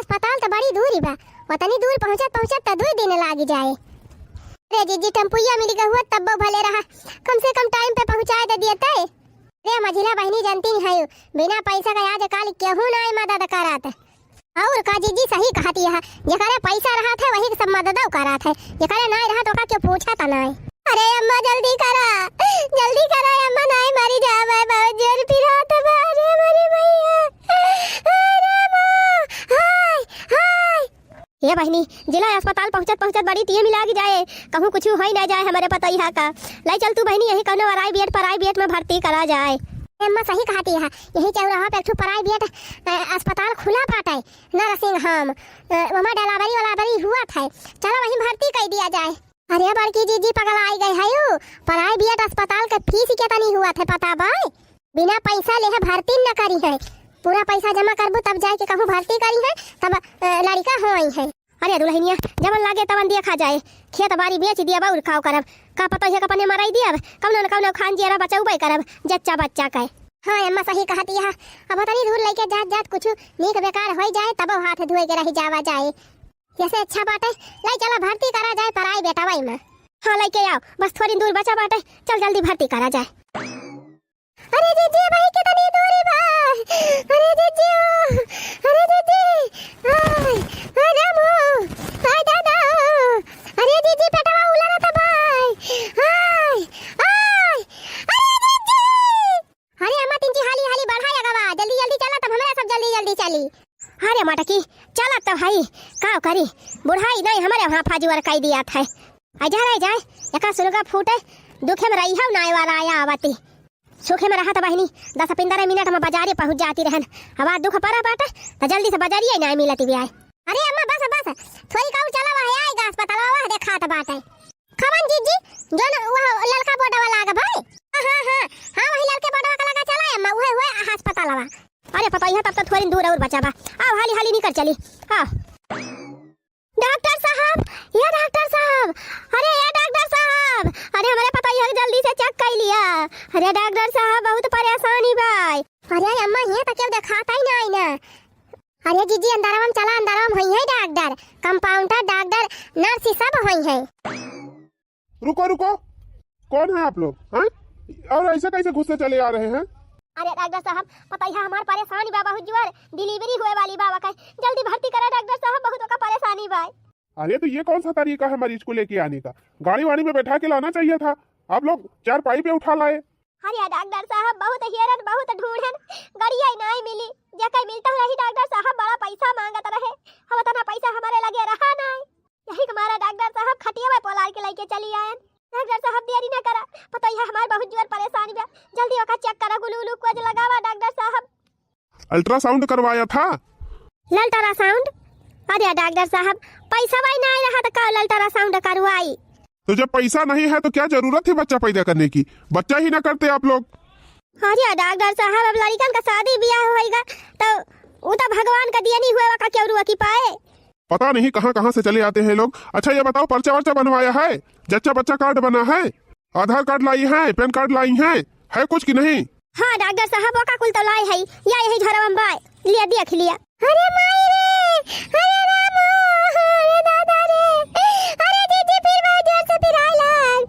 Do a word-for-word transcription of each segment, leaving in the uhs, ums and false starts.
अस्पताल त बड़ी दूरी बा, ओतनी दूर पहुँचत पहुँचत त दुइ दिन लागि जाए। अरे जिज्जी, टेम्पुइया मिलि गहुआ तब्बो भले रहा, कम से कम टाइम पे पहुँचाए दे दियते। अरे मझिला बहिनी, जनती हयू, बिना पैसा का आजकाल केहू नाहीं मदद करत। अउर का जिज्जी, सही कहती है, जेकरे पैसा रहत है वही सब मददौ करत है, जेकरे नाहीं रहत ओका केहू पूछत नाहीं। अरे अम्मा जल्दी करा, जल्दी करा अम्मा, नाहीं मरि जाबे, बहुत जोर पिरात बा, अरे मरे भैया, अरे माँ, हाय, हाय। ए बहिनी, जिला अस्पताल पहुँचत पहुँचत बड़ी तिये मिलागि जाए, कहूँ कुछु होइ न जाए हमरे पतोहिया का। लाई चल तू बहिनी, यही कउनो प्राइवेट, प्राइवेट में भर्ती करा जाए। अम्मा सही कहती है, यही चौराहा पे एक ठो प्राइवेट, अ, अस्पताल खुला बाटे, नर्सिंग होम, अ, ओमा डिलीवरी वलावरी हुआ था, चला वहीं भर्ती कइ दिया जाए। अरे बड़की जिज्जी पगलाइ गए हयू, प्राइवेट अस्पताल के फीस केतनी हुआ थे पता बा? बिना पैसा लेहे भर्ती न करिहैं, पूरा पैसा जमा करबू तब जाइके कहूँ भर्ती करिहैं, तब, अ, लड़िका होइहैं। अरे दुलहिनिया, जवन लागे तवन देखा जाए, खेत बारी बेचि दियब अउर काव करब, का पतोहिया का अपने मराइ दियब, कउनो न कउनो खान जियरा बचउबै करब, जच्चा बच्चा के। हाँ अम्मा सही कहती है, अब ओतनी दूर लइके जात जात कुछु नीक बेकार होइ जाए तबो हाथ धोए के रहि जावा जाए। एसे अच्छा बाटे, लाई चला भर्ती करा जाए प्राइवेटवै में। हाँ लइके आव, बस थोड़ी दूर बचा बाटे, चल जल्दी भर्ती करा जाए। अरे जिज्जी, भाई केतनी दूरी बा। अरे जिज्जी, ओ, अरे जिज्जी, आय, आय रामो, आय दादा, अरे जिज्जी पेटवा उलरत बा, आय, आय, अरे जिज्जी। अरे अम्मा तिनची हाली हाली बढ़ाया गवा, जल्दी जल्दी चला तब हमरा सब जल्दी जल्दी चली। अरे मटकी, चला तब हई, का करी, बुढ़ाई नाहीं हमरे वहाँ फाजुअर कइ दिया था। आ जा रे जाए, एका सुनगा फूटे, दुखे में रही हौ नाय वाला आया आवती। सुखे में रहत बहिनी, दस पन्द्रह मिनट में बाजारे पहुँच जाती रहन। अब आज दुख परा बाटे, त जल्दी से बाजारिये नाय मिलती भी आए। अरे अम्मा बस बस, थोड़ी काऊ चला वह आएगा अस्पताल वह देखात बाटे। खवन जिज्जी, जो न वह ललका बोर्डवा लाग भाई। हाँ, हाँ, हाँ, हाँ, वही ललके बोर्डवा का लगा चला अम्मा, उहे हुए अस्पतालवा। अरे पतोहिया, तब तो थोड़ी दूर अउर बचा बा। आव, हाली हाली निकर चली। आव। डॉक्टर साहब, ए डॉक्टर साहब, अरे ए डॉक्टर साहब, अरे हमरे पतोहिया के जल्दी से चेक कइ लिया। अरे डॉक्टर साहब, बहुत परेसानी बा। अरे अम्मा, हियाँ त केहू देखात ही नाहीं ना। अरे जिज्जी, अंदरवा में चला, अंदरवा में होइहैं डॉक्टर, कंपाउंडर, डॉक्टर, नर्स, ई सब होइहैं। रुको, रुको, कौन है आप लोग, हैं? और ऐसे कैसे घुसते चले आ रहे हैं? अरे डॉक्टर साहब, पतोहिया हमार परेसानी बा बहुत जोर, डिलीवरी हुए वाली बा, ओका जल्दी भर्ती करा डॉक्टर साहब, बहुत ओका परेसानी बा। अरे तो ये कौन सा तरीका है मरीज को लेके आने का? गाड़ी वाड़ी में बैठा के लाना चाहिए था, आप लोग चारपाई पे उठा लाए। अरे डॉक्टर साहब, बहुत हेरन, बहुत ढूंढन, गड़िया ही नाहीं मिली। जेके मिलता रही डॉक्टर साहब, बड़ा पैसा मांगत रहे। अब उतना पैसा हमरे लगे रहा नाहीं। यही के मारा डॉक्टर साहब खटिया में पोलार के लइके चली आयन। डॉक्टर साहब, देरी ना करा, पतोहिया हमार बहुत जोर परेसानी बा। जल्दी ओका चेक करा, ग्लू-, ग्लूकोज लगावा डॉक्टर साहब। अल्ट्रासाउंड करवाया था? अल्ट्रासाउंड? अरे डॉक्टर साहब, पैसा वही नाहीं रहा त का अल्ट्रासाउंड करवाई? तो जब पैसा नहीं है तो क्या जरूरत थी बच्चा पैदा करने की? बच्चा ही ना करते आप लोग। अरे डॉक्टर साहब, अब लड़िकन का शादी बियाह होइगा तो उ तो भगवान का दियनी हुए, ओका केहू रोकी पाए। पता नहीं कहाँ कहाँ से चले आते हैं लोग। अच्छा ये बताओ, पर्चा वर्चा बनवाया है? जच्चा बच्चा कार्ड बना है? आधार कार्ड लाई हैं, पैन कार्ड लाई हैं, है कुछ कि नहीं? हाँ डॉक्टर साहब, ओका कुल तो लाई है, या यही झोरवा में बा, लिया देख लिया। अरे माई रे, अरे राम, अरे दादा रे, अरे जिज्जी फिर बहुत जोर से पिराए लाग,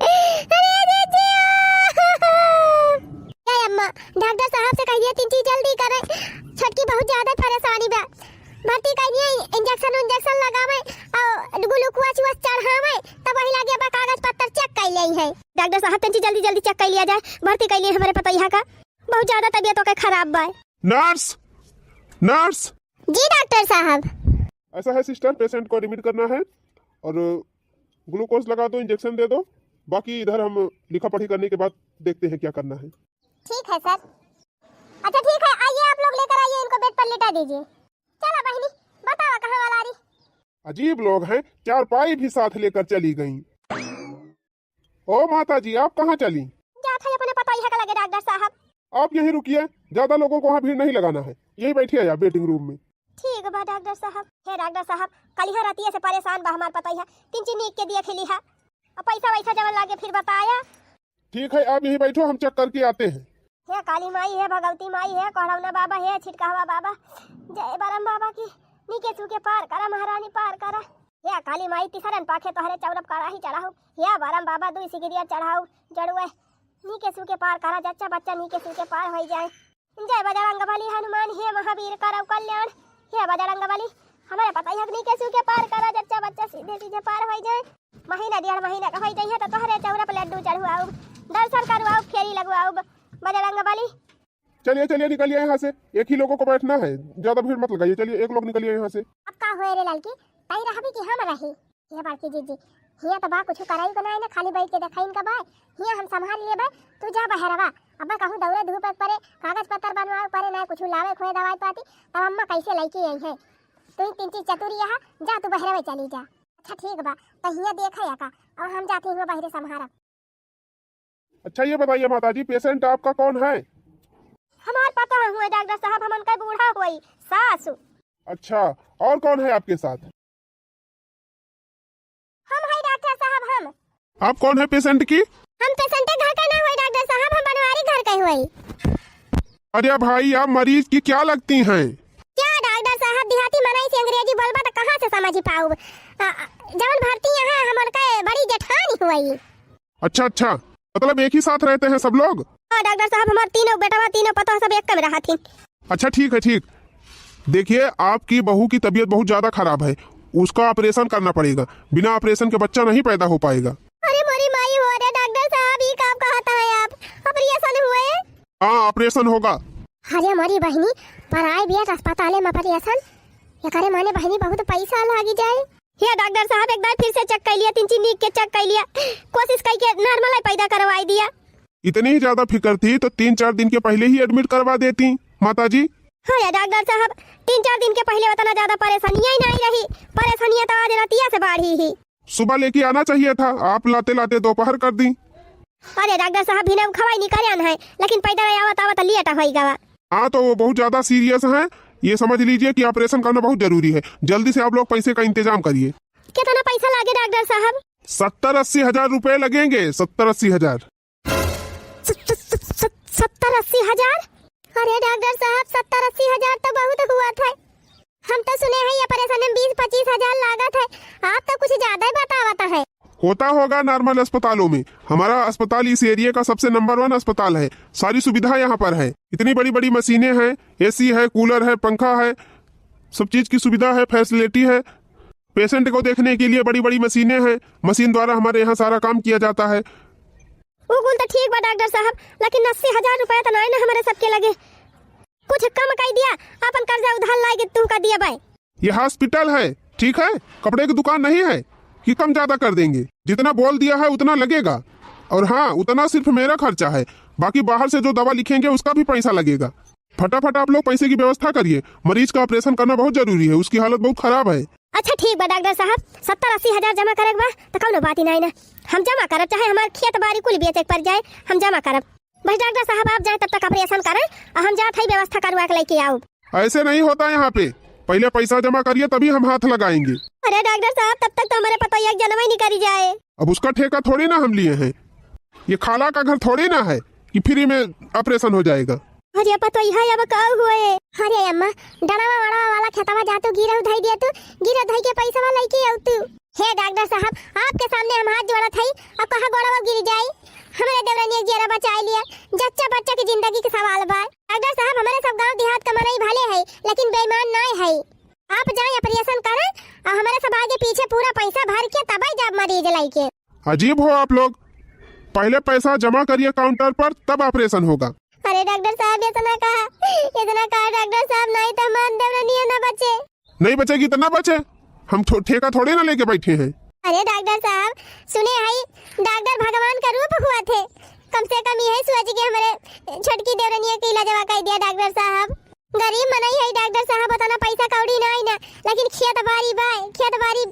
अरे जिज्जी। ए अम्मा, डॉक्टर साहब से कहिए तिनची जल्दी करे, छोटकी बहुत ज्यादा परेसानी बा। भर्ती कइनी है, इंजेक्शन उंजेक्शन लगावे और ग्लूकोज वोज चढ़ावे, तब वही लागे बा कागज पत्तर चेक कइ लेइहैं। डॉक्टर साहब, तिनची जल्दी जल्दी चेक कइ लिया जाए, भर्ती कइ लिए हमरे पतोहिया का, बहुत ज्यादा तबीयत ओके खराब बा। नर्स, नर्स। जी डॉक्टर साहब। ऐसा है सिस्टर, पेशेंट को एडमिट करना है और ग्लूकोज लगा दो, इंजेक्शन दे दो, बाकी इधर हम लिखा पढ़ी करने के बाद देखते हैं क्या करना है। ठीक है सर। अच्छा ठीक है, आइए आप लोग लेकर आइए, इनको बेड पर लेटा दीजिए। चला बहिनी, बतावा कहाँ वाला रही? अजीब लोग हैं, चारपाई भी साथ लेकर चली गईं। ओ माता जी, आप कहाँ चली? जात है अपने पतोहिया के लगे डॉक्टर साहब। आप यहीं रुकिए, ज्यादा लोगों को वहाँ भीड़ नहीं लगाना है, यहीं बैठिए आप वेटिंग रूम में। ठीक बा डॉक्टर साहब। हे डॉक्टर साहब, कलिहा रतिये से परेसान बा हमार पतोहिया, तिनची नीक के देख लिहा। अब पैसा वैसा जवन लागे फिर बताया। ठीक है, आप यहीं बैठो, हम चेक करके आते हैं। हे काली माई, हे भगवती माई, हे कोढ़ौना बाबा, हे छिटकहवा बाबा, जय बरम बाबा की। नीके सूके पार करा महारानी, पार करा। हे काली माई, तिसरन पाखे तोहरे चौरप कड़ाही चढ़ाऊ। हे बरम बाबा, दुई सिगरिया चढ़ाऊ। जड़ुए, नीके सूके पार करा जच्चा बच्चा, नीके सूके पार होई जाए। जय बजरंग बली हनुमान, हे महावीर करौ कल्याण। हे बजरंग बली, हमरे पतोहिया के नीके सूके पार करा जच्चा बच्चा, सीधे सीधे पार होई जाए। महीना डेढ़ महीना का होई जाइए तो तोहरे चौरप लड्डू चढ़वाऊ, दर्शन करवाऊ, फेरी लगवाऊ बजरंग बली। चलिए, चलिए, निकलिए यहाँ से। एक ही लोगों को बैठना है, ज्यादा भीड़ मत लगाइए। चलिए, एक लोग निकलिए यहाँ से। अब का होए रे ललकी, तई रहबी कि हम रही? ये बड़की जीजी, हियाँ तो बा कुछ कराई को नाई ना, खाली बैठ के देखाइन का बा। हियाँ हम संभाल लेबे, तू जा बहरवा। अब कहूँ दौड़े धूपे परे, कागज पत्तर बनवाए परे, ना कुछ लावे खोए दवाई पाती, तब अम्मा कैसे लइके आई है? तू ही तीन चीज चतुरी यहाँ, जा तू बहरवे चली जा। अच्छा ठीक बा, तो हियाँ देखे या का, अब हम जाती हुआ बहरे संभारब। अच्छा, ये बताइए माता जी, पेशेंट आपका कौन है? हमार पतोह हुए डॉक्टर साहब, हमन का बूढ़ा हुई सासू। अच्छा, और कौन है आपके साथ? हम है डॉक्टर साहब, हम। आप कौन है पेशेंट की? हम पेशेंट घर का ना हुए डॉक्टर साहब, हम बनवारी घर का हुई। अरे भाई, आप मरीज की क्या लगती हैं? क्या डॉक्टर साहब, देहाती मनई से अंग्रेजी बोलबा त कहाँ से समझ पाउब? आ, आ, जवन भर्ती यहाँ हमन के बड़ी जेठानी हुई। अच्छा, अच्छा, मतलब एक ही साथ रहते हैं सब लोग? हाँ डॉक्टर साहब, हमार तीनों बेटवा, तीनों पतोह सब एक में रहत ही। अच्छा, ठीक है, ठीक। देखिए, आपकी बहू की तबीयत बहुत ज्यादा खराब है, उसका ऑपरेशन करना पड़ेगा। बिना ऑपरेशन के बच्चा नहीं पैदा हो पाएगा। अरे मोरी माई हो रे डॉक्टर साहब, ये का कहता है आप? ऑपरेशन हुए? हाँ, ऑपरेशन होगा। अरे मोरी बहिनी, प्राइवेट अस्पताले में ऑपरेशन? एकरे माने बहिनी बहुत पैसा लागी जाए। हे डॉक्टर साहब, एक बार फिर से चेक कर लिया, तीन चीनी के चेक कर लिया, कोशिश करके नॉर्मल पैदा करवाई दिया। इतनी ही ज्यादा फिक्र थी तो तीन चार दिन के पहले ही एडमिट करवा देती माता जी। हाँ या डॉक्टर साहब, तीन चार दिन के पहले उतना ज्यादा परेशानियाँ ही नहीं रही, परेशानियाँ तो आज रतिया से बाढ़ी ही। सुबह लेके आना चाहिए था, आप लाते लाते दोपहर कर दी। अरे डॉक्टर साहब, बिना खवाई नहीं करे है, लेकिन पैदल आवत आवत लेट होई गवा। हाँ, तो वो बहुत ज्यादा सीरियस हैं, ये समझ लीजिए कि ऑपरेशन करना बहुत जरूरी है। जल्दी से आप लोग पैसे का इंतजाम करिए। कितना पैसा लागे डॉक्टर साहब? सत्तर अस्सी हजार रुपए लगेंगे, सत्तर अस्सी हजार। स-, स-, स-, स-, सत्तर अस्सी हजार? अरे डॉक्टर साहब, सत्तर अस्सी हजार तो बहुत हुआ था। हम तो सुने हैं ये ऑपरेशन में बीस पच्चीस हजार लागत है, आप तो कुछ ज्यादा ही बतावत है। होता होगा नॉर्मल अस्पतालों में, हमारा अस्पताल इस एरिया का सबसे नंबर वन अस्पताल है, सारी सुविधा यहाँ पर है, इतनी बड़ी बड़ी मशीनें हैं, एसी है, कूलर है, पंखा है, सब चीज की सुविधा है, फैसिलिटी है। पेशेंट को देखने के लिए बड़ी बड़ी मशीनें हैं, मशीन द्वारा हमारे यहाँ सारा काम किया जाता है। वो कुल तो ठीक बा डॉक्टर साहब, लेकिन अस्सी हजार रुपया तो नाई ना हमारे सबके लगे। कुछ कम कर दिया, अपन कर्जा उधार लाए के तू का दिया बाय। ये हॉस्पिटल है, ठीक है, कपड़े की दुकान नहीं है कि कम ज्यादा कर देंगे। जितना बोल दिया है उतना लगेगा। और हाँ, उतना सिर्फ मेरा खर्चा है, बाकी बाहर से जो दवा लिखेंगे उसका भी पैसा लगेगा। फटाफट आप लोग पैसे की व्यवस्था करिए, मरीज का ऑपरेशन करना बहुत जरूरी है, उसकी हालत बहुत खराब है। अच्छा ठीक बा डॉक्टर साहब, सत्तर अस्सी हजार जमा करे के बा तो कौनो बात ही नहीं ना, हम जमा करब, चाहे हमार खेत बाड़ी कुल बेचे के पड़ जाए, हम जमा करब। बस डॉक्टर साहब आप जाए तब तक ऑपरेशन करें और हम जात है व्यवस्था करवा के लेके आउब। ऐसे नहीं होता यहाँ पे, पहले पैसा जमा करिए तभी हम हाथ लगाएंगे। अरे डॉक्टर साहब, तब तक तो हमारे पतोहिया के जन्म ही नहीं करी जाए। अब उसका ठेका थोड़ी ना हम लिए हैं, ये खाला का घर थोड़ी ना है कि फ्री में ऑपरेशन हो जाएगा। अरे पतोहिया, अब का हुए? अरे अम्मा, डड़वा वड़वा वाला खेतवा जा तू, गिरहु धई दिया तू, गिरहु धई के पैसवा लइके आउ तू। हे डॉक्टर साहब, आपके सामने हम हाथ जोड़त हई, अब कहाँ गोड़वा गिर जाई? हमरे देवरनिया के जियरा बचाए लिया, जच्चा बच्चा की जिंदगी के सवाल बा। डॉक्टर साहब, हमारे सब गांव देहात का मनई भले है, लेकिन बेईमान नाय है। आप जाए ऑपरेशन करें और हमारे सब आगे पीछे पूरा पैसा भर के तबई जाब मरीज लइके। अजीब हो आप लोग, पहले पैसा जमा करिए काउंटर पर, तब ऑपरेशन होगा। अरे डॉक्टर साहब, इतना कहा, इतना कहा डॉक्टर साहब, नहीं तो हमार देवरनिया ना बचे। नहीं बचेगी तो ना बचे, हम थो-, ठेका थोड़े ना लेके बैठे हैं। अरे डॉक्टर साहब, सुने हई, डॉक्टर भगवान का रूप हुआ थे, कम से कम यही सोच के हमारे छोटकी देवरनिया के इलाजवा कर दिया डॉक्टर साहब। गरीब मनई है डॉक्टर साहब, उतना पैसा कौड़ी ना आई ना, लेकिन खेत बाड़ी बा, खेत बाड़ी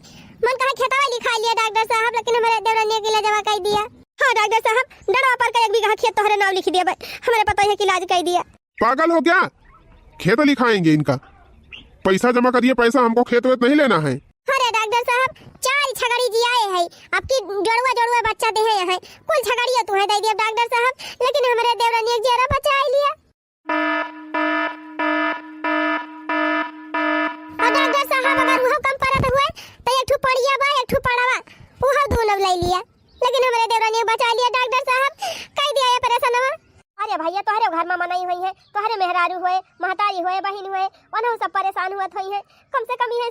मन कहा खेतवा लिखा लिया डॉक्टर साहब, लेकिन हमारे देवरनिया के इलाजवा कर दिया। हाँ डॉक्टर साहब, डड़वा पर का एक बीघा खेत तोहरे नाम लिख दिया बा, हमारे पतोहिया के इलाज कर दिया। पागल हो क्या? खेत लिखाएंगे इनका। पैसा जमा करिए, पैसा, हमको खेत वेत नहीं लेना है। अरे डॉक्टर साहब, चार छगड़ी जियाए है, आपकी जोड़ुआ जोड़ुआ बच्चा देहे है, कुल छगड़िया तू है दे दिया डॉक्टर साहब, लेकिन हमारे देवरानी एक जियरा बचाए लिया। और डॉक्टर साहब,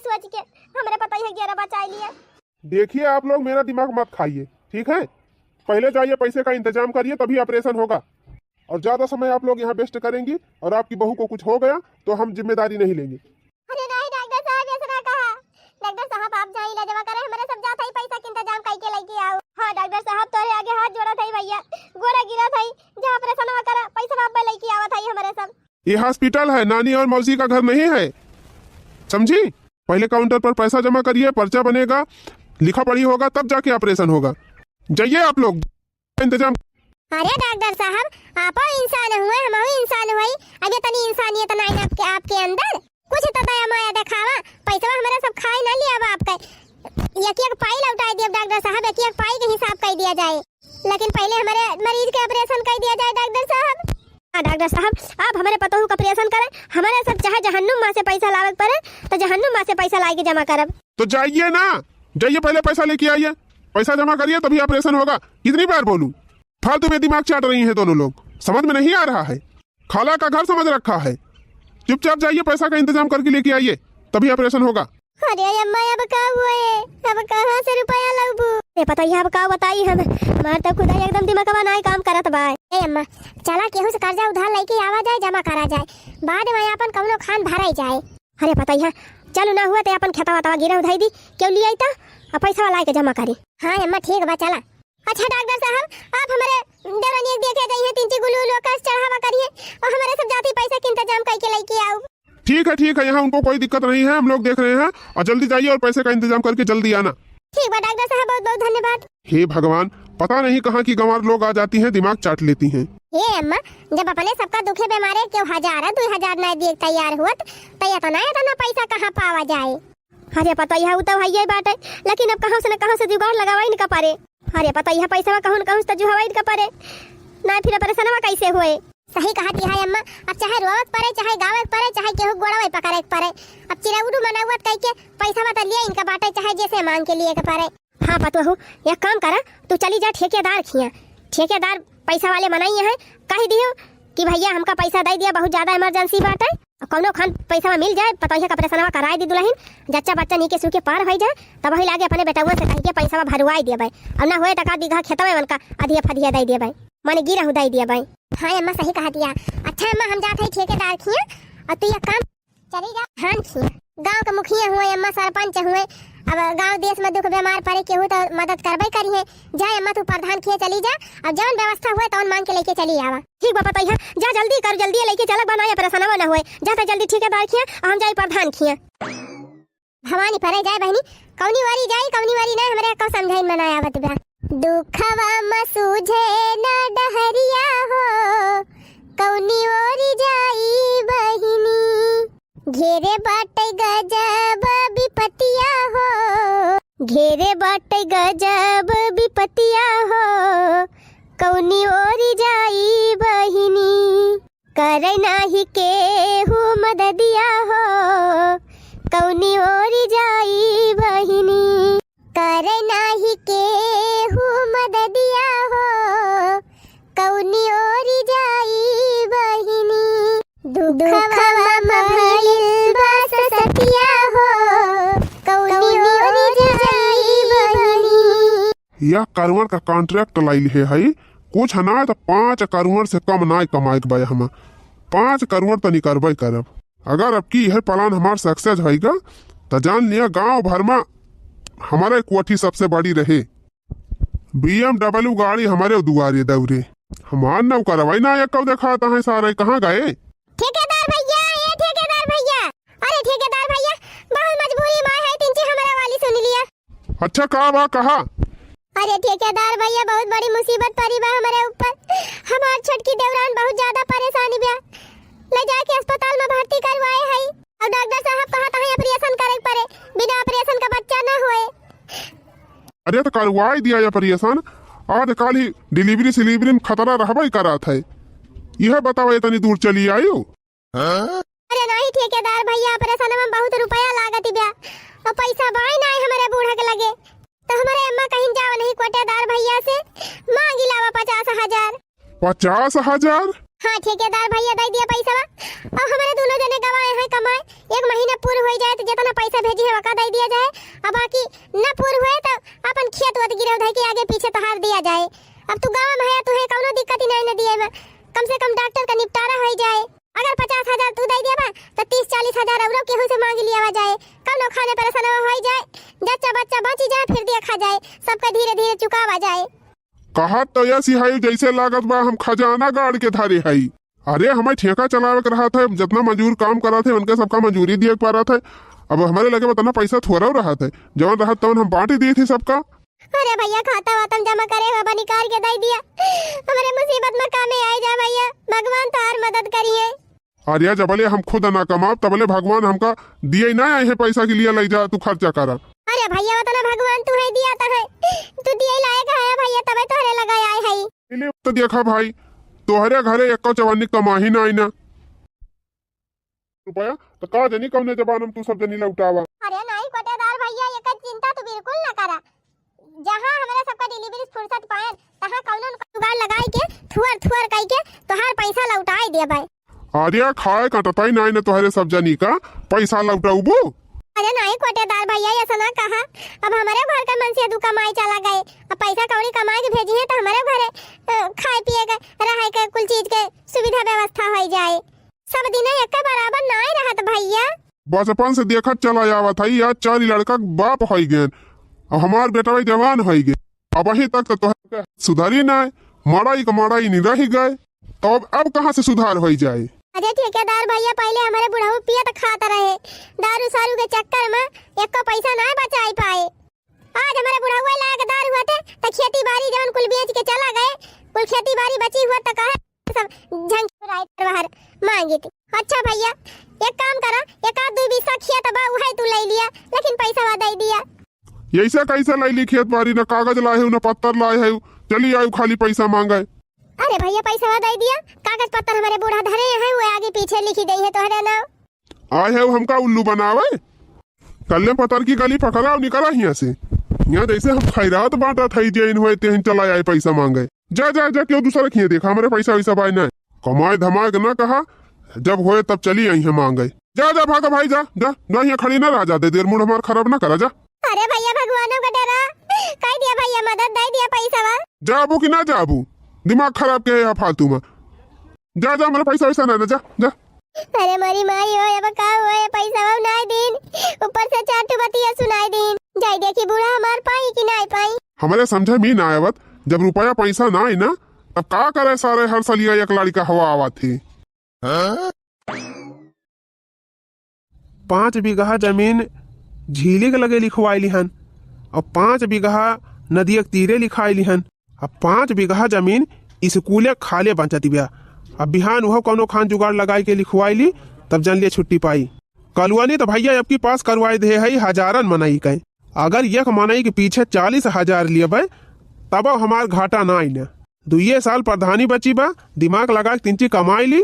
सोच के हमरे पतोहिया के जियरा बचाई लिया। देखिए, आप लोग मेरा दिमाग मत खाइए, ठीक है? पहले जाइए, पैसे का इंतजाम करिए, तभी ऑपरेशन होगा। और ज्यादा समय आप लोग यहाँ वेस्ट करेंगी और आपकी बहू को कुछ हो गया तो हम जिम्मेदारी नहीं लेंगे। अरे नहीं डॉक्टर साहब, ऐसा ना कहा। डॉक्टर साहब, आप जाई ले जमा करे, हमरे सब जात हई पैसा के इंतजाम कई के लेके आओ। हाँ डॉक्टर साहब, तोरे आगे हाथ जोड़त हई भैया, गोड़ा गिरत हई, जा ऑपरेशन करा, पैसा आप लेके आवत हई हमरे सब। ये हॉस्पिटल है, नानी और मौसी का घर नहीं है, समझी? पहले काउंटर पर पैसा जमा करिए, पर्चा बनेगा, लिखा पढ़ी होगा, तब जाके ऑपरेशन होगा। जाइए आप लोग, इंतजाम। अरे डॉक्टर साहब, आपो इंसान हुए, हमहू इंसान हुई, अबे तनी इंसानियत नाई आपके, आपके अंदर? कुछ तो दया माया देखावा, पैसवा हमरे सब खाए ना लिया बा आपके। एक एक पाई लौटाई दियब डॉक्टर साहब, एक एक पाई के हिसाब कर दिया जाए, लेकिन पहले हमारे मरीज के ऑपरेशन कर दिया जाए डॉक्टर साहब। हाँ डॉक्टर साहब, आप हमारे पतोहू का ऑपरेशन करें, हमारे सब चाहे जहन्नुम माँ से पैसा लावे के पड़े, तो जहन्नुम माँ से पैसा ला के जमा करब। तो जाइए ना, जाइए पहले पैसा लेके आइए, पैसा जमा करिए तभी ऑपरेशन होगा। कितनी बार बोलूं, फालतू में दिमाग चाट रही हैं दोनों लोग, समझ में नहीं आ रहा है। खाला का घर समझ रखा है, चुपचाप जाइए पैसा का इंतजाम करके लेके आइए, तभी ऑपरेशन होगा। अरे अम्मा, अब का हुए? अब कहाँ से रुपया लउबू? ए पतोहिया, अब का बताई हम, हमार तो खुदा एकदम दिमागवा नाई काम करत बा। ए अम्मा, चला केहू से कर्जा उधार लेके आवा जाए, जमा करा जाए, बाद में आपन कौनो खान भराई जाए। अरे पतोहिया, चलू ना हुआ ते आपन खेतवा तवा गिरह उधाई दी, केहू लियाई ता, आ पैसा लाए के जमा करी। हाँ अम्मा, ठीक बा, चला। अच्छा डॉक्टर साहब, आप हमारे देवरानी के देखे जाइए, तीन ची गुलू लोकस चढ़ावा करिए और हमारे सब जाती पैसा के इंतजाम करके लेके आओ। ठीक है, ठीक है, यहाँ उनको कोई दिक्कत नहीं है, हम लोग देख रहे हैं। और जल्दी जाइए और पैसे का इंतजाम करके जल्दी आना। ठीक बा डॉक्टर साहब, बहुत बहुत धन्यवाद। हे भगवान, पता नहीं कहाँ की गंवार लोग आ जाती हैं, दिमाग चाट लेती हैं। हे अम्मा, जब अपने सबका दुखे बीमारे केहू हजार है, दो हजार ना दिए तैयार हुअत, तो इतना इतना पैसा कहाँ पावा जाए? अरे पतोहिया, उ तो हइये बाटे, लेकिन अब कहूँ से न कहूँ से जुगाड़ लगावा इनका परे। अरे पतोहिया, पैसवा कहूँ न कहूँ से तो जुहावा इनका परे, ना फिर ऑपरेशनवा कैसे होए? सही कहत है अम्मा, अब चाहे रोवत परे, चाहे गावत परे, चाहे केहू गोड़वा पकड़े के परे, अब चिरौरू मनौवत कह के पैसवा तो लिए इनका बाटे, चाहे जैसे मांग के लिए के परे। हाँ पतोहू, एक काम करा, तू चली जा ठेकेदार खिया, ठेकेदार पैसा वाले मनई हैं, कह दियो कि भैया हमका पैसा दे दिया, बहुत ज्यादा इमरजेंसी बाटे। कौनो खान पैसा में मिल जाए, पतोहिया का ऑपरेशनवा कराए दी दुल्हन, जच्चा बच्चा नीके सूखे पार होई जाए, तब वही लागे अपने बेटउआ से कह के पैसा भरवाई दिया भाई, और ना होए तो का बीघा खेतवे उनका अधिया फदिया दे दिया भाई, माने गिरहू दे दिया भाई। हाँ अम्मा, सही कहा दिया। अच्छा अम्मा, हम जात है ठेकेदार खिया, और तू एक काम चली जा, धान खिया। गांव के मुखिया हुए अम्मा, सरपंच हुए, अब गांव देश में दुख बीमार पड़े केहू तो मदद करबे करी है। जा अम्मा, तू प्रधान खिया चली जा, अब जौन व्यवस्था हुए तौन मांग के लेके चली आवा। ठीक बा पतोहिया, जा जल्दी कर, जल्दी लेके चलक बनाए, परेशानवा ना होए। जा त जल्दी ठेकेदार खिया, हम जाई प्रधान खिया। भवानी परे जाए बहिनी, कौनी वारी जाई, कौनी वारी ना, हमरे को समझाइन मना आवत बा। दुखवा म सूझे ना डहरिया हो, कौनी ओरी जाई बहिनी। घेरे बाटे गजब विपतिया हो, घेरे बाटे गजब विपतिया हो, कौनी ओरी जाई बहिनी। करे नाही केहू मददिया हो, कौनी ओरी जाई बहिनी। करे नाही केहू मददिया हो, कौनी ओरी जाई बहिनी। दुखवा म भइल बा ससतिया हो, कौनी ओरी जाई बहिनी। यह करवण का कॉन्ट्रैक्ट लाई लिहे हई, कुछ ना तो पाँच करवण से कम ना कमाए के बा हमा। पाँच करवण तो निकरबे करब। अगर अब की यह प्लान हमार सक्सेस होइगा, तो जान लिया गांव भर में हमारे कोठी सबसे बड़ी रहे। बीएमडब्ल्यू गाड़ी हमारे दुआरे दौरे। हमार नौकरवा ना एको देखाता है सारे, कहाँ गए? ठेकेदार भैया, ए ठेकेदार भैया, अरे ठेकेदार भैया, बहुत मजबूरी में है, तिनची हमरा वाली सुन लिया। अच्छा का बा, कहा? अरे ठेकेदार भैया, बहुत बड़ी मुसीबत पड़ी बा हमरे ऊपर। हमार छोटकी देवरान बहुत ज्यादा परेशान बा, ले जाके अस्पताल में भर्ती करवाए हई। अब डॉक्टर साहब कहत हैं ऑपरेशन करे के पड़े, बिना ऑपरेशन का बच्चा ना होए। अरे तो करवाई दिया ऑपरेशन, आज काल ही डिलीवरी सिलीवरी में खतरा रहबे करत है। यह बताओ इतनी दूर चली आयो? अरे नहीं ठेकेदार भैया, ऑपरेशन में बहुत रुपया लागत बा और पैसा बाई नहीं हमारे बूढ़ा के लगे, तो हमारे अम्मा कहीं जाओ नहीं कोटेदार भैया से मांगी लावा पचास हजार। पचास हजार? हाँ ठेकेदार भइया, दइ दिया पइसवा। अब हमरे दुनो जने गवाए हैं कमाए, एक महीना पूर होइ जाए त जेतना पइसा भेजी है ओका दइ दिया जाए, अब बाकी न पूर होए त अपन खेत वत गिरव धइ के आगे पीछे तोहार दिया जाए। अब तू गाँव में है, तुहे कउनो दिक्कत ही नाहीं न दिए में, कम से कम डॉक्टर का निपटारा होइ जाए। अगर पचास हजार तू दइ देबा त तीस चालीस हजार अउरो केहू से माँगि लियावा जाए, कउनो खाने परेशान होइ जाए, जच्चा बच्चा बची जाए फिर देखा जाए, सबका धीरे धीरे चुकावा जाए। कहत तो यसी हई, जइसे लागत बा हम खजाना गाड़ के धरे हई। अरे, हमें ठेका चलावे के रहत है, जतना मजूर काम करत है उनके सबका मजूरी दिए के परत है। अब हमरे लगे उतना पइसा थोरउ रहत है, जउन रहत तउन हम बाँटि दिए थी सबका। अरे भइया, खाता वाता में जमा करे हुआ बा, निकाल के दइ दिया, हमरे मुसीबत में कामे आइ जा भइया, भगवान तोहार मदद करिहैं। अरे, जबले हम खुद ना कमाब तबले भगवान हमका दिए ना आए हैं पइसा के लिए, लइ जा तू खर्चा करा। अरे भइया, उतना भगवान तुहे दिया त है, तू दिए लायक है भइया, तबे तोहरे लगे आए हई। इले तो देखा भाई, तोहरे घरे एक्को चवन्नी कमाही नाहीं ना रुपया, त का जनी कउने जबान में तू सब जनी लौटावा। अरे नाहीं कोटेदार भइया, एकर चिंता तू बिल्कुल ना करा। जहाँ हमरे सबका delivery फुर्सत पाएन, तहाँ कउनो न कउनो जुगाड़ लगाइ के, थुअर थुअर कइ के तोहार पइसा लौटाइ देबइ। अरे खाए कटतइ नाहीं न तोहरे सब जनी का, पइसा लौटउबू? अरे नाहीं कोटेदार भइया, अइसा ना कहा। अब हमरे घर के मनसे दू कमाइ चला गए, अब पइसा कौड़ी कमाइ के भेजिहैं त हमरे घरे, अ, खाए पिए के, रहइ के, कुल चीज के सुविधा व्यवस्था होइ जाए। सब दिने एक्के बराबर नाहीं रहत भइया। बचपन से देखत चला आवत हई, आज चार लड़का के बाप होइ गएन, अब हमार बेटवा जवान होइ गए, अबहीं तक त तोहरे सुधरी नाहीं, मड़ई क मड़ई नहीं रहि गए, तब अब कहाँ से सुधार होइ जाए? अरे ठेकेदार भइया, पहिले हमरे बुढ़ऊ पियत खात रहे, दारू सारू के चक्कर में एक्को पइसा नाहीं बचाइ पाए। आज हमरे बुढ़ऊ लायक दारू होते त खेती बारी जउन कुल बेच के चला गए, कुल खेती बारी बची हुआ त कहे सब झंग राय बाहर माँगी थी। अच्छा भइया, एक काम करा, एक आध दुइ बीसा खेत बा, उहइ तू लइ लिया, लेकिन पइसवा दइ दिया। यइसे कइसे लइ ली खेत बारी? न कागज लाए हउ, न पत्तर लाए हउ, चली आयु खाली पइसा माँगइ। अरे भइया, पइसवा दइ दिया, कागज पत्तर हमरे बूढ़ा धरे हैं, वो आगे पीछे लिखि देइहैं तोहरे नाम। आए हउ हमका उल्लू बनावइ? कल्ले पतर की गली पकड़ा अउ निकला हियाँ से। हियाँ जइसे हम खैरात बाँटत हई, जे इन होए तेहिन चला आए पइसा माँगइ। जा, जा, जा, केहू दूसरा के हियाँ देखा, हमरे पइसा वइसा बाय नाहीं। कमाए धमाए के ना कहा, जब होए तब चली अइहैं माँगइ। जा, जा, भागा भाई, जा, जा, जा, हियाँ खड़ी ना रहा, जा, दे देर मूड हमार खराब ना करा, जा। अरे भइया, भगवानों का डरा, कहि दिया भइया, मदद दइ दिया पइसवा। जाबू कि ना जाबू? दिमाग खराब के है फालतू में। जा, जा, हमरे पइसा वइसा ना दे, जा, जा। अरे मोरी माई हो, अब का हुआ है? पइसवा नाहीं दीन, ऊपर से चार ठो बतिया सुनाइ दीन। जाइ देखी बूढ़ा हमार पाई कि नाहीं पाई। हमरे समझ में ना आवत, जब रुपया पइसा नाहीं ना, तब का करे सारे हर सलिया एक लड़का हवा आवत ही। पाँच बीघा जमीन झीली के लगे लिखवाइ लिहन, अउ पाँच बीघा नदिया के तीरे लिखाइ लिहन, अउ पाँच बीघा जमीन स्कूले खाले बचत बिया। अब बिहान उहो कउनो खान जुगाड़ लगाइ के लिखवाइ ली, तब जन ले छुट्टी पाई। कलुआनी त भइया अबकी पास करवाइ दे हई हजारन मनई के। अगर एक मनई के पीछे चालीस हजार लेबे, तबो हमार घाटा नाहीं न। दुइये साल प्रधानी बची बा, दिमाग लगाइ के तिनची कमाइ ली,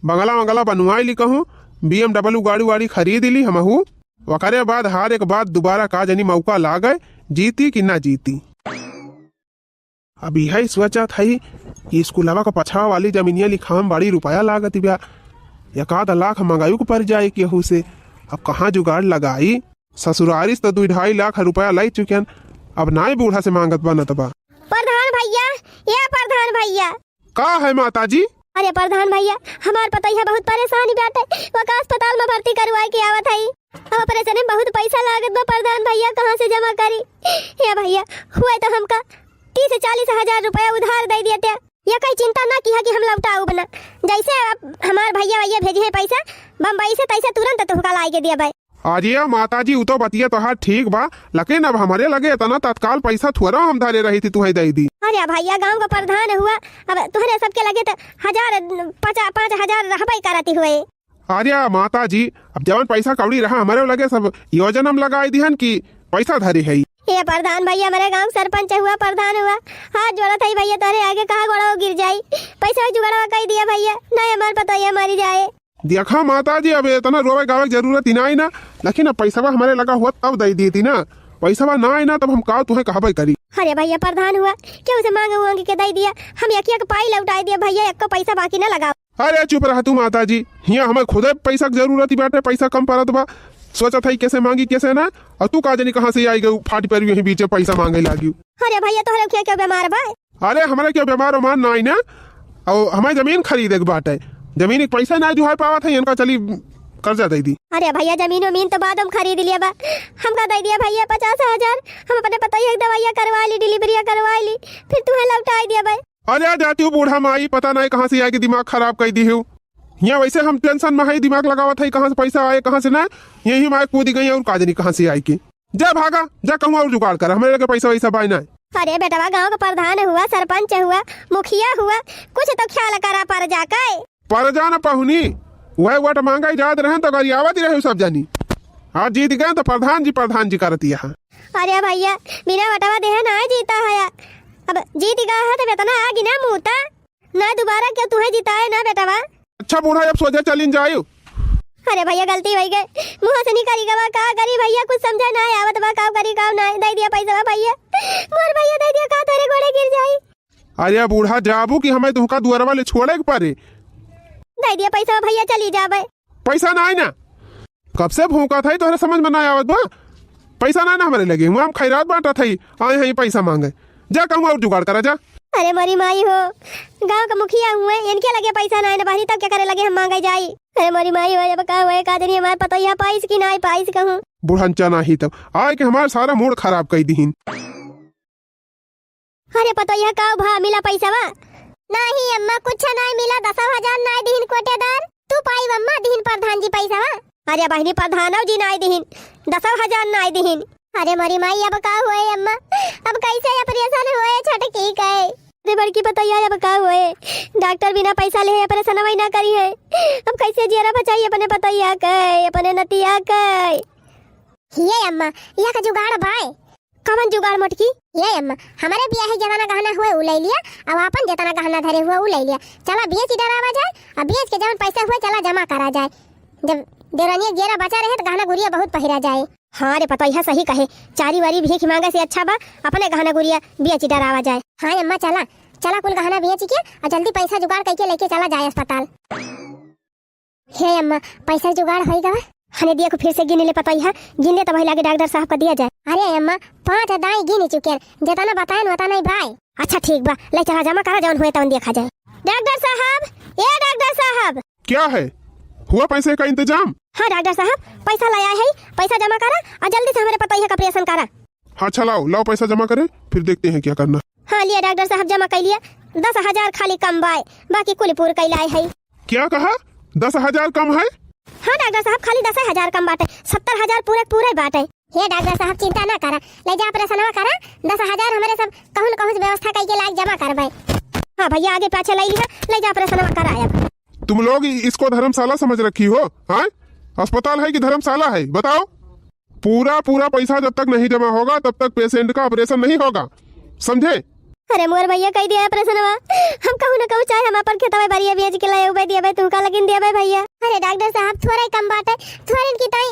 बंगला वंगला बनवाइ ली कहूँ, BMW गाड़ी वाड़ी खरीद ली हमहू। ओकरे बाद हर एक बात दुबारा का जनी मौका लागइ, जीती कि ना जीती। अब इहइ सोचत हई कि स्कूलवा क पछवा वाली जमीनिया लिखावे में बड़ी रुपया लागत बा, एक आध लाख मंगायु के परि जाइ केहू से। अब कहाँ जुगाड़ लगाई? ससुरारी से त दुइ ढाई लाख रुपया लइ चुकेन, अब नाहीं बूढ़ा से माँगत बनत बा। प्रधान भइया, ए प्रधान भइया। का है माता जी? अरे प्रधान भइया, हमार पतोहिया बहुत परेशान बाटे, ओका अस्पताल में भर्ती करवाइ के आवत हई। अब ऑपरेशन में बहुत पइसा लागत बा प्रधान भइया, कहाँ से जमा करी? हे भइया, हुए त हमका तीस चालीस हजार रुपया उधार दइ देते, एक्कइ चिंता ना किहा कि हम लौटाउब ना। जइसे अब हमार भइया वइया भेजिहैं पइसा बम्बई से, तइसे तुरंत तोहका लाइ के देबइ। अरे माता जी, उ तो बतिया तोहार ठीक बा, लेकिन अब हमरे लगे एतना तत्काल पइसा थोरा हम धरे रही थी, तुहइ दइ दी। अरे भइया, गाँव क प्रधान हुआ, अब तुहरे सबके लगे त हजार, पचा-, पाँच हजार रहबइ करत हुए। अरे माता जी, अब जवन पइसा कौड़ी रहा हमरे लगे सब योजना में लगाइ दिहन कि पइसा धरे हई। हे प्रधान भइया, हमरे गाँव क सरपंच हुआ, प्रधान हुआ, हाथ जोड़त हई भइया, तोहरे आगे कहाँ गोड़वा गिर जाई, पइसा जुगाड़वा कइ दिया भइया, नाहीं हमार पतोहिया मरि जाए। देखा माता जी, अब एतना रोवइ गावइ क जरूरत ही नाहीं ना, लेकिन अब पइसवा हमरे लगा हुआ तब दइ देती ना, पइसवा नाहीं ना तब हम का तुहइ कहबइ करी। अरे भइया प्रधान हुआ, केहू से माँग वाँग के दइ दिया, हम एक एक पाई लौटाइ दिया भइया, एक्को पइसा बाकी ना लगावा। अरे चुप रह तू माता जी, हियाँ हमें खुदे पैसा के जरूरत ही बाटे, पैसा कम परत बा, सोचत हई कैसे मांगी कैसे ना, और तू का जानी कहाँ से आई गई फाटी पर यहीं बीचे पैसा मांगे लागी। अरे भैया तोहरे क्या क्या बीमार बा? अरे हमरे क्या बीमार उमार ना आई ना, और हमें जमीन खरीदे के बाटे, जमीन के पैसा ना जुहार पावत है, इनका चली कर्जा दे दी। अरे भैया जमीन उमीन तो बाद हम खरीद लिया बा, हमका दे दिया भैया पचास हजार, हम अपने पतोहिया के दवाइया करवा ली, डिलीवरिया करवा ली, फिर तुम्हें लौटाई दिया बा। अरे जाती हूँ बूढ़ा माई, पता नहीं कहाँ से आके दिमाग खराब कर दी हो। यहाँ वैसे हम टेंशन में है, दिमाग लगावत है कहाँ से पैसा आए कहाँ से ना, यही माई कूदी गई और का जानी कहाँ से आए के। जा भागा, जा कहूँ और जुगाड़ कर, हमरे लगे पैसा वैसा बाय ना। अरे बेटवा, गाँव का प्रधान हुआ, सरपंच हुआ, मुखिया हुआ, कुछ तो ख्याल करा पर जाके। पर जा न पहुनी, वह वोट मांगे जात रहे तो गरियावत रहे सब जानी। आज जीत गए तो प्रधान जी, प्रधान जी करती है। अरे भैया, बिना वोटवा देहे ना जीता है। अब जीत गया है तो इतना आगे ना मुँहता। ना दोबारा क्यों तुहे जिताए ना बेटवा। अच्छा बूढ़ा, अब सोझे चलिन जायु। अरे भैया गलती होई गए, मुँह से निकली गवा, का करी भैया, कुछ समझे ना आवत बा, का करी का ना, दे दिया पैसा भैया, मोर भैया दे दिया, का तोरे गोड़े गिर जाई। अरे बूढ़ा जाबू कि हमें तुहका दुआरवा ले छोड़े के परे। दे दिया पैसा भैया, चली जाबे। पैसा ना आई ना, कब से भूखा था, तोहरे समझ में ना आवत बा। पैसा ना, ना हमरे लगे, हुआ हम खैरात बांटत हई, आए हैं पैसा मांगे। जा कहूँ और जुगाड़ करा जा। अरे मोरी माई हो, गांव का मुखिया हुए, इनके लगे पैसा ना है ना बहनी, तब क्या करे लगे हम मांगे जाई। अरे मोरी माई हो, अब का हुए, का जनी हमार पतोहिया पाइस की ना पाइस कहूँ। बुढ़नचा नाही तब, आए के हमार सारा मूड खराब कर दीहिन। अरे पतोहिया, का भा मिला पैसवा? नाही अम्मा, कुछ नाही मिला, दस हजार नाही दिहिन कोटेदार। तू पाई अम्मा, दिहिन प्रधान जी पैसवा। अरे बहिनी, प्रधानव जी नाही दिहिन, दस हजार नाही दिहिन। अरे मोरी माई, अब का हुए अम्मा, अब कैसे ऑपरेशन हुए छोटकी के? अरे बड़की पतोहिया, अब का हुए, डॉक्टर बिना पैसा लेहे ऑपरेशन वही ना करी है। अब कैसे जियरा बचाई अपने पतोहिया के, अपने नतिया के? ये अम्मा, यह का जुगाड़ बाय। कवन जुगाड़ मोटकी? ये अम्मा, हमरे बियाहे जतना गहना हुए उ ले लिया, अब आपन जतना गहना धरे हुए उ ले लिया। चला बेच डरावा जाए, अब बेच के जवन पैसा हुए चला जमा करा जाए। जब देवरानिया गेरा बचा रहे तो गहना गुरिया बहुत पहिरा जाए। हाँ रे पतोहिया सही कहे, चारी वारी भीख मांगे से अच्छा बा अपने गहना गुरिया बेच डरावा जाए। हाँ अम्मा चला, चला कुल गहना बेच के और जल्दी पैसा जुगाड़ करके लेके चला जाए अस्पताल। हे अम्मा, पैसा जुगाड़ होई गवा? हने दिया को फिर से गिन ले पतोहिया, गिन ले तब लागे डॉक्टर साहब का दिया जाए। अरे अम्मा, पाँच दाई गिन चुके, जितना बताएन उतना ही भाई। अच्छा ठीक बा, ले चला जमा करा, जौन हुए तौन देखा जाए। डॉक्टर साहब, ए डॉक्टर साहब। क्या है? हुआ पैसे का इंतजाम? हाँ डॉक्टर साहब, पैसा लाया है, पैसा जमा करा और जल्दी से हमारे पतोहिया का ऑपरेशन करा। हाँ, अच्छा लाओ, लाओ पैसा जमा करें, फिर देखते हैं क्या करना। हाँ, लिया डॉक्टर साहब, जमा कर लिया। दस हजार खाली कम बाय, बाकी कुल पूर कैलाए है। क्या कहा? दस हजार कम है? हाँ डॉक्टर साहब, खाली दस हजार कम बाटे, सत्तर हजार पूरे पूरे बाटे। हे डॉक्टर साहब, चिंता ना करा, ले जा ऑपरेशनवा करा, दस हजार हमारे सब कहूँ न कहूँ से व्यवस्था करके लाग जमा करबे। हाँ भैया, आगे पाछे ले लिहा, ले जा ऑपरेशनवा करा अब। तुम लोग इ-, इसको धर्मशाला समझ रखी हो, हाँ? अस्पताल है कि धर्मशाला है, बताओ? पूरा, पूरा पैसा जब तक नहीं जमा होगा, तब तक पेशेंट का ऑपरेशन नहीं होगा, समझे? अरे मोर भैया, कई दिया ऑपरेशनवा। हम कहूँ न कहूँ, चाहे हम अपन खेतवा बारिया बेच के लाए, उबे दिया भाई, तुमका लगिन दिया भाई भैया। अरे डॉक्टर साहब, थोड़ा ही कम बात है, थोड़े की ताई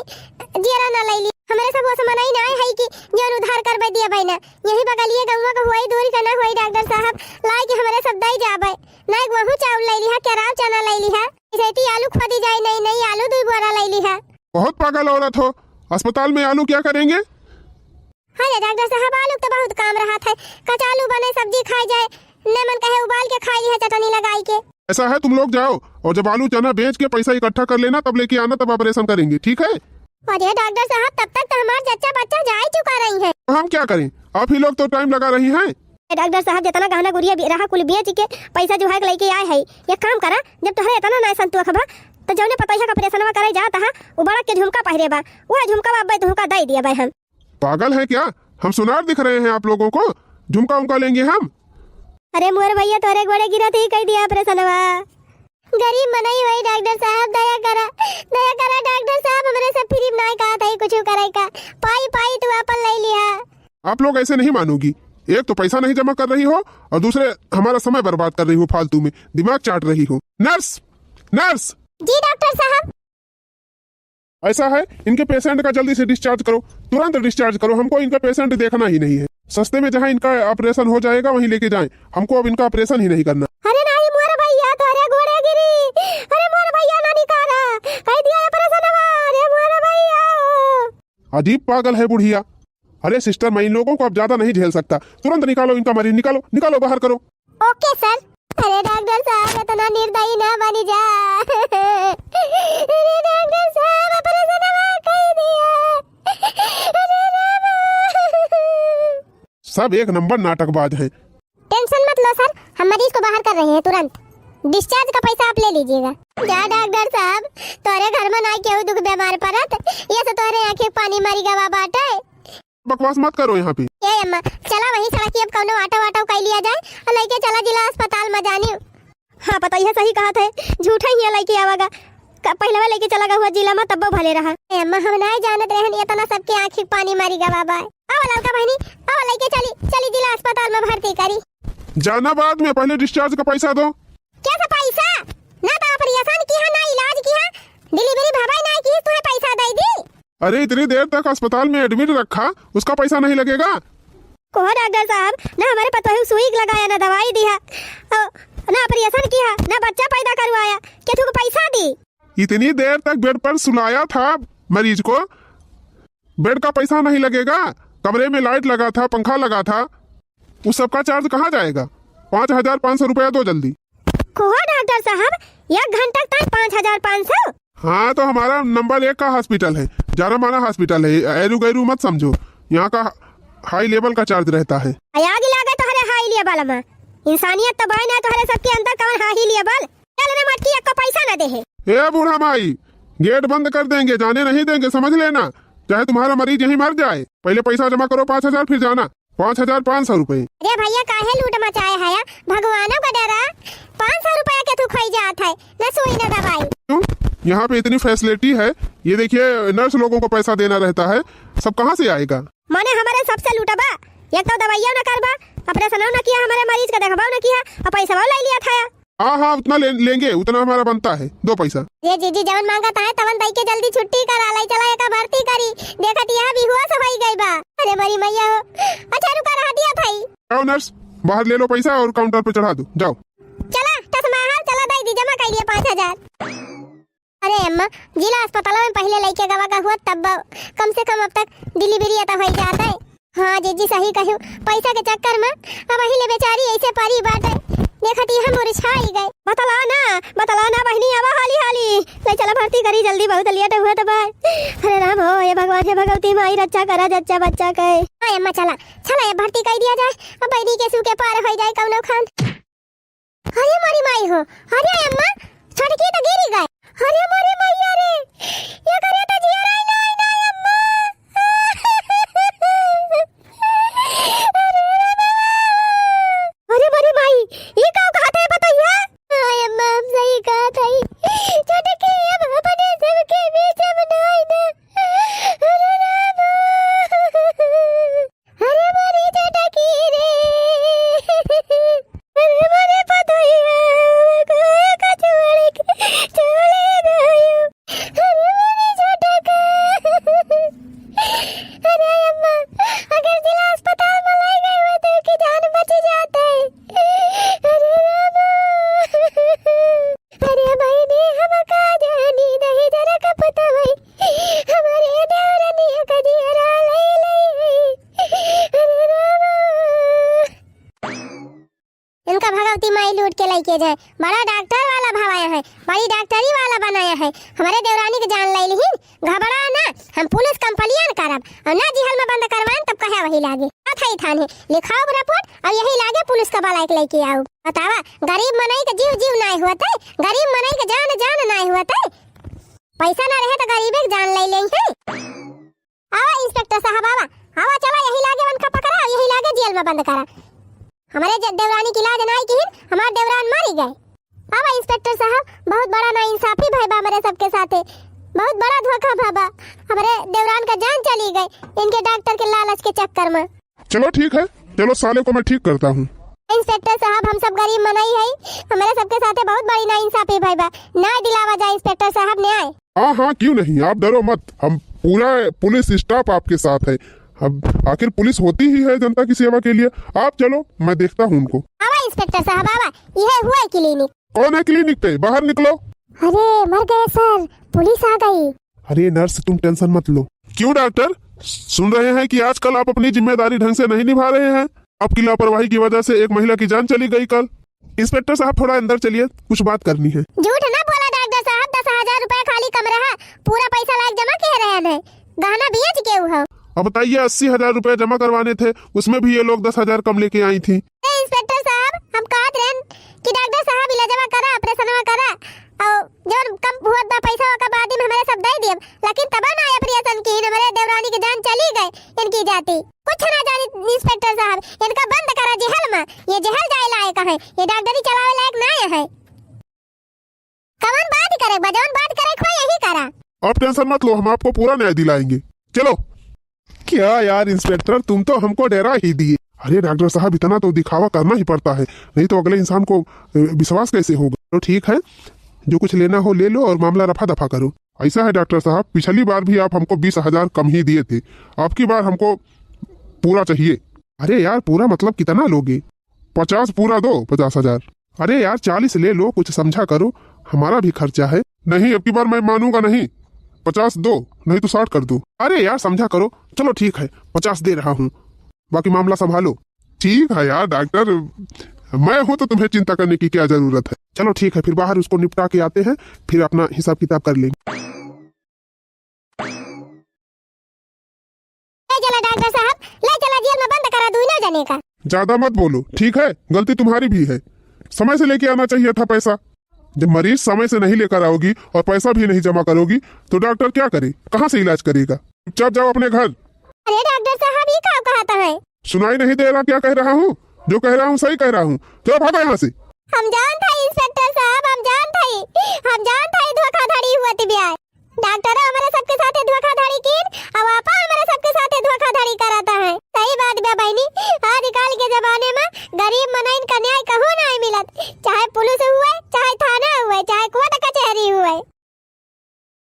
जियरा ना ले ली। हमारे सब वो समनाई ना है कि जौन उधार करबे दिया भाई ना। यही बगलिए गौवा का हुआ ही, दूर का ना हुआ ही डॉक्टर साहब, लाए के हमारे सब दई जाबे। ना एक वहू चाउर ले लिहा, केराव चना ले लिहा, इसे आलू खोदी जाए, नहीं, नहीं, आलू दुई बोरा ले लिहा। बहुत पागल औरत हो, अस्पताल में आलू क्या करेंगे? हाँ रे डॉक्टर साहब, आलू तो बहुत काम रहत है, कचालू बने, सब्जी खाई जाए, न मन कहे उबाल के खाई लिहा चटनी लगाई के। ऐसा है, तुम लोग जाओ और जब आलू चना बेच के पैसा इकट्ठा कर लेना, तब लेके आना, तब ऑपरेशन करेंगे, ठीक है? अरे डॉक्टर साहब, तब तक तो हमार जच्चा बच्चा जा ही चुका रही है। तो हम क्या करें, आप ही लोग तो टाइम लगा रही हैं। ए डॉक्टर साहब, जितना गहना गुरिया बे-, रहा कुल बेच के पैसा जुहा के लेके आए है। एक काम करा, जब तोहरे इतना ना संतोष बा, तो जौने पतोहिया का ऑपरेशनवा करे जात हा, वो बड़ा के झुमका पहिरे बा, वो झुमका अब्बे तुमका दे दिया भाई हम। पागल है क्या? हम सुनार दिख रहे हैं आप लोगों को? झुमका उमका लेंगे हम? अरे मोर भैया, तोरे गोड़े गिरत ही कई दिया ऑपरेशनवा। गरीब मनई होई डॉक्टर साहब, दया करा, दया करा डॉक्टर साहब, हमरे सब फ्री में नाय कहा था कुछ करे का, पाई पाई तू आपन ले लिया। आप लोग ऐसे नहीं मानोगी, एक तो पैसा नहीं जमा कर रही हो और दूसरे हमारा समय बर्बाद कर रही हो, फालतू में दिमाग चाट रही हो। नर्स, नर्स। जी डॉक्टर साहब। ऐसा है, इनके पेशेंट का जल्दी से डिस्चार्ज करो, तुरंत डिस्चार्ज करो, हमको इनका पेशेंट देखना ही नहीं है। सस्ते में जहाँ इनका ऑपरेशन हो जाएगा वहीं लेके जाएं, हमको अब इनका ऑपरेशन ही नहीं करना। अरे नाही मोर भैया, तोरे गोड़े गिरी, अजीब पागल है बुढ़िया। अरे सिस्टर, मैं इन लोगों को अब ज्यादा नहीं झेल सकता। तुरंत निकालो इनका मरीज, निकालो, निकालो, बाहर करो। ओके सर। अरे डॉक्टर साहब, इतना निर्दयी ना बनी जा। अरे डॉक्टर साहब, ऑपरेशन हमार कर दिया। अरे रामा। सब एक नंबर नाटकबाज हैं। टेंशन मत लो सर, हम मरीज को बाहर कर रहे हैं तुरंत। डिस्चार्ज का पैसा आप ले लीजिएगा। जा डॉक्टर साहब, तोहरे घर में ना केहू दुख बीमार पड़त, ये से तोहरे आँखी पानी मरी गवा बाटे। बकवास मत करो यहाँ पे। ए अम्मा, चला वही सड़क अब कौनो ऑटो वाटो कई लिया जाए और लेके चला जिला अस्पताल में जानी। हाँ, पता यह सही कहत है, झूठा ही लेके आवागा। क-, पहिलवा लेके चला गवा जिला में, तब्बो भले रहा। ए अम्मा, हम नाय जानत रहन, इतना सबके आँखी पानी मारी गवा बा। आवा ललका बहिनी, आवा लेके चली, चली जिला अस्पताल में भर्ती करी। जाना बाद में, पहले डिस्चार्ज का पैसा दो। कैसा पैसा? ना तो ऑपरेशन किहा, ना इलाज किहा, डिलीवरी भवाई ना की, तुम्हें पैसा दे दी। अरे, इतनी देर तक अस्पताल में एडमिट रखा, उसका पैसा नहीं लगेगा? कोहो डॉक्टर साहब, ना हमारे पतोहू सुई लगाया, ना दवाई दिया, अ, ना ऑपरेशन किया, ना बच्चा पैदा करवाया, क्या तुमको पैसा दी? इतनी देर तक बेड पर सुलाया था मरीज को, बेड का पैसा नहीं लगेगा? कमरे में लाइट लगा था, पंखा लगा था, उस सबका चार्ज कहाँ जाएगा? पाँच हजार पाँच सौ रुपया दो जल्दी। कोहो डॉक्टर साहब, एक घंटा तक पाँच हजार पाँच सौ? हाँ, तो हमारा नंबर एक का हॉस्पिटल है, जाना माना हॉस्पिटल है, ऐरू गैरू मत समझो। यहाँ का हाई लेवल का चार्ज रहता है। आग लागे तोहरे हाई लेवल में, इंसानियत तो बाय ना तोहरे सबके अंदर, कौन हाई लेवल? चल रे मटकी, एक पैसा ना दे है। ए बूढ़ा माई, गेट बंद कर देंगे, जाने नहीं देंगे, समझ लेना, चाहे तुम्हारा मरीज यहीं मर जाए। पहले पैसा जमा करो पाँच हजार, फिर जाना। पाँच हजार पाँच सौ रुपए। अरे भैया, काहे लूट मचाए है? भगवानों का डरा, पाँच सौ रुपया के तू खोई जात है, न सुई न दवाई। क्यों? यहाँ पे इतनी फैसिलिटी है, ये देखिए, नर्स लोगों को पैसा देना रहता है, सब कहाँ से आएगा? माने हमारे सबसे लूटबा, एक तो दवाइयों न करबा, ऑपरेशनो न किया, हमारे मरीज का देखबो न किया, और पैसा ले लिया था। हाँ, हाँ, उतना ले, लेंगे, उतना हमारा बनता है, दो पैसा। ये जीजी जवन मांगत है, तवन दई के जल्दी छुट्टी करा लाई, चला एका भर्ती करी। देखत यहाँ बेहोश होई गई बा। अरे मरी मैया हो। अच्छा रुका, रहा दिया भाई। आओ नर्स, बाहर ले लो पैसा और काउंटर पे चढ़ा दो, जाओ। चला, टसमाहल, चला दई दी, जमा कर लिए पाँच हजार। अरे अम्मा, जिला अस्पताल में पहले लेके गवा का हुआ तब कम से कम अब तक डिलीवरी अता होई जात है। हाँ जीजी, सही कहू, पैसा के चक्कर में अब वही ले बेचारी ऐसे परी बाटे। देखत ही हम मुरझाई गए। बतला ना, बतला ना बहिनी, आवा हाली हाली, ले चला भर्ती करी जल्दी, बहुत लेट हुआ तो भाई। अरे राम हो, हे भगवान, हे भगवती माई, रक्षा करा जच्चा बच्चा के। हाँ अम्मा, चला, चला, ये भर्ती कर दिया जाए, अब बहिनी के सू के पार हो जाए कौनो खान। अरे मोरी माई हो, अरे अम्मा, छोटकी तो गिरी गए। अरे मोरी मैया रे, ये करे तो जिया रही ना, ना अम्मा। अरे रे बाबा। अरे मोरी माई, ये का कहत है बतैया? हाँ अम्मा, हम सही कहत है। छोटकी अब अपने सबके बीच में ना आई ना। अरे राम। अरे मोरी छोटकी रे, अरे मोरे पतोहिया, गोया का चुवड़ी के चले गयो। अरे मोरी छोटका, अरे अम्मा, अगर जिला अस्पताल में लाई गई होती तो की जान बच जाते। अरे रामा। अरे बहिनी, हम का जानी दहेजरा का पता भाई, हमारे देवरनिया का जियरा ले ले। अरे रामा। इनका भगवती माई लूट के लेके जाए, बड़ा डॉक्टर वाला भवाया है, बड़ी डॉक्टरी वाला बनाया है, हमारे देवरानी के जान ले लिहिन। घबरा ना, हम पुलिस कंप्लेन करब और ना जेहल में बंद करवाएन तब कहे वही लागे। अथई थाने लिखाओ रिपोर्ट और यही लागे पुलिस का बलाइक लेके आओ। बतावा, गरीब मनई का जीव जीव नाय हुआ थे, गरीब मनई का जान जान नाय हुआ थे। पैसा ना रहे तो गरीबे के जान ले लेई है। आवा इंस्पेक्टर साहब, आवा, आवा, चला यही लागे उनका पकड़ा और यही लागे जेल में बंद करा। हमारे ज-, देवरानी की इलाज नाय किहिन, हमार देवरान मारी गए। आवा इंस्पेक्टर साहब, बहुत बड़ा नाइंसाफी भय बा हमरे सबके साथे, बहुत बड़ा धोखा भा बा। हमरे देवरान का जान चली गई इनके डॉक्टर के लालच के चक्कर में। चलो ठीक है, चलो साले को मैं ठीक करता हूँ। इंस्पेक्टर साहब, हम सब गरीब मनई है, हमरे सबके साथे बहुत बड़ी नाइंसाफी भई बा, न्याय दिलावा जाए इंस्पेक्टर साहब, न्याय। हाँ हाँ, क्यों नहीं, आप डरो मत, हम पूरा पुलिस स्टाफ आपके साथ है। अब आखिर पुलिस होती ही है जनता की सेवा के लिए। आप चलो, मैं देखता हूँ उनको। आवा इंस्पेक्टर साहब, आवा, यह हुआ है क्लिनिक। कौन है क्लिनिक पे? बाहर निकलो। अरे मर गए सर, पुलिस आ गई। अरे नर्स, तुम टेंशन मत लो, क्यों डॉक्टर, सुन रहे हैं कि आजकल आप अपनी जिम्मेदारी ढंग से नहीं निभा रहे हैं। आपकी लापरवाही की वजह से एक महिला की जान चली गई कल। इंस्पेक्टर साहब, थोड़ा अंदर चलिए, कुछ बात करनी है। झूठ ना बोला डॉक्टर साहब, दस हजार रुपया खाली कम रहा, पूरा पैसा लायक जमा किहे रहन है, गहना बेच के उ हो। अब बताइए, अस्सी हजार रुपया जमा करवाने थे, उसमें भी ये लोग दस हजार कम लेके आई थी। ए, इंस्पेक्टर साहब, हम कहत रहन कि डॉक्टर साहब इलाजवा करा, ऑपरेशनवा करा, और जौन कम हुआ बा पैसा ओका बाद में हमरे सब दे दियब, लेकिन तब ना ऑपरेशन की हमरे देवरानी की जान चली गई, इनकी जाती। कुछ ना जानी इंस्पेक्टर साहब, इनका बंद करा जेहल में, ये जेहल जाए लायक है, ये डॉक्टरी चलावे लायक ना है। कवन बात करे बा, जवन बात करे खोए यही करा। आप टेंशन मत लो, हम आपको पूरा न्याय दिलाएंगे। चलो। क्या यार इंस्पेक्टर, तुम तो हमको डरा ही दिए। अरे डॉक्टर साहब, इतना तो दिखावा करना ही पड़ता है, नहीं तो अगले इंसान को, अ, विश्वास कैसे होगा। तो ठीक है, जो कुछ लेना हो ले लो और मामला रफा दफा करो। ऐसा है डॉक्टर साहब, पिछली बार भी आप हमको बीस हजार कम ही दिए थे, आपकी बार हमको पूरा चाहिए। अरे यार, पूरा मतलब कितना लोगे? पचास पूरा दो, पचास हजार। अरे यार, चालीस ले लो, कुछ समझा करो, हमारा भी खर्चा है। नहीं, अब की बार मैं मानूंगा नहीं, पचास दो, नहीं तो साठ कर दो। अरे यार, समझा करो, चलो ठीक है, पचास दे रहा हूँ, बाकी मामला संभालो। ठीक है यार डॉक्टर, मैं हूँ तो तुम्हें चिंता करने की क्या जरूरत है। चलो ठीक है, फिर बाहर उसको निपटा के आते हैं, फिर अपना हिसाब किताब कर लेंगे। ले चला डॉक्टर साहब, ले चला जेल में बंद करा दूनो जने का। ज्यादा मत बोलो, ठीक है? गलती तुम्हारी भी है, समय से लेके आना चाहिए था पैसा। जब मरीज समय से नहीं लेकर आओगी और पैसा भी नहीं जमा करोगी, तो डॉक्टर क्या करे, कहाँ से इलाज करेगा? चुपचाप जाओ अपने घर। अरे डॉक्टर साहब, ये का कहत है? सुनाई नहीं दे रहा क्या कह रहा हूँ? जो कह रहा हूँ सही कह रहा हूँ। चलो भागो यहाँ से। हम जानत हई इंस्पेक्टर साहब, हम जानत हई, हम जानत हई धोखाधड़ी हुआ थी ब्याह। डॉक्टर हमारे सबके साथे धोखाधड़ी कीन, अब आपा हमारे सबके साथे धोखाधड़ी करत